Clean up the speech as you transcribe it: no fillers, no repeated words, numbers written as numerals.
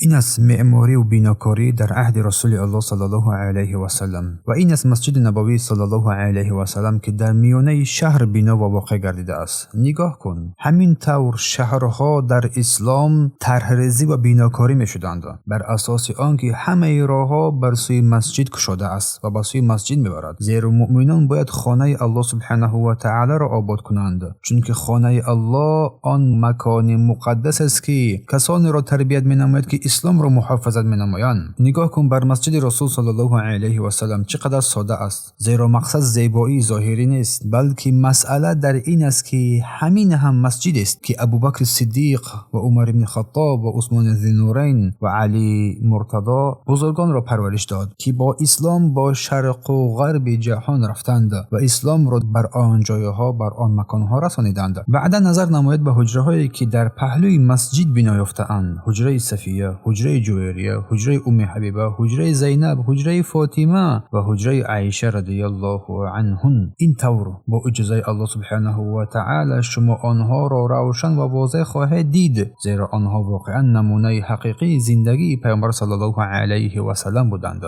Ин аст меъморӣ ва бинокорӣ дар аҳди Расули Аллоҳ саллаллоҳу алайҳи васаллам ва ин аст Масҷиди Набавӣ саллаллоҳу алайҳи васаллам, ки дар миёнаи шаҳр бино ва воқеъ гардидааст. Нигоҳ кун, ҳамин тавр шаҳрҳо дар ислом тарҳрезӣ ва бинокорӣ мешуданд бар асоси он ки ҳамаи роҳҳо бар сӯи масҷид кушода аст ва ба сӯи масҷид мебарад, зеро муъминон бояд хонаи Аллоҳ субҳанаҳу ва таъолоро обод кунанд, чунки хонаи Аллоҳ он макони муқаддас аст, ки касонеро тарбият менамояд, ки исломро муҳофизат менамоянд. Нигоҳ кун бар Масҷиди Расул саллаллоҳу алайҳи васаллам, чӣ қадар сода аст, зеро мақсад зебоии зоҳирӣ нест, балки масъала дар ин аст, ки ҳамин ҳам масҷидест, ки Абубакри Сиддиқ ва Умар ибни Хаттоб ва Усмони Зиннурайн ва Алӣ Муртадо бузургонро парвариш дод, ки бо ислом бо шарқу ғарби ҷаҳон рафтанд ва исломро бар он ҷойҳо, бар он маконҳо расониданд. Баъдан назар намоед ба ҳуҷраҳое, ки дар паҳлӯи масҷид бино ёфтаанд: ҳуҷраи Сафия, ҳуҷраи Ҷувайрия, ҳуҷраи Умми Ҳабиба, ҳуҷраи Зайнаб, ҳуҷраи Фотима ва ҳуҷраи Аиша радияллоҳу анҳун. Ин тавр бо иҷозаи Аллоҳ субҳанаҳу ва таъола шумо онҳоро равшан ва возеҳ хоҳед дид, зеро онҳо воқеан намунаи ҳақиқии зиндагии Паёмбар саллаллоҳу алайҳи васаллам буданд.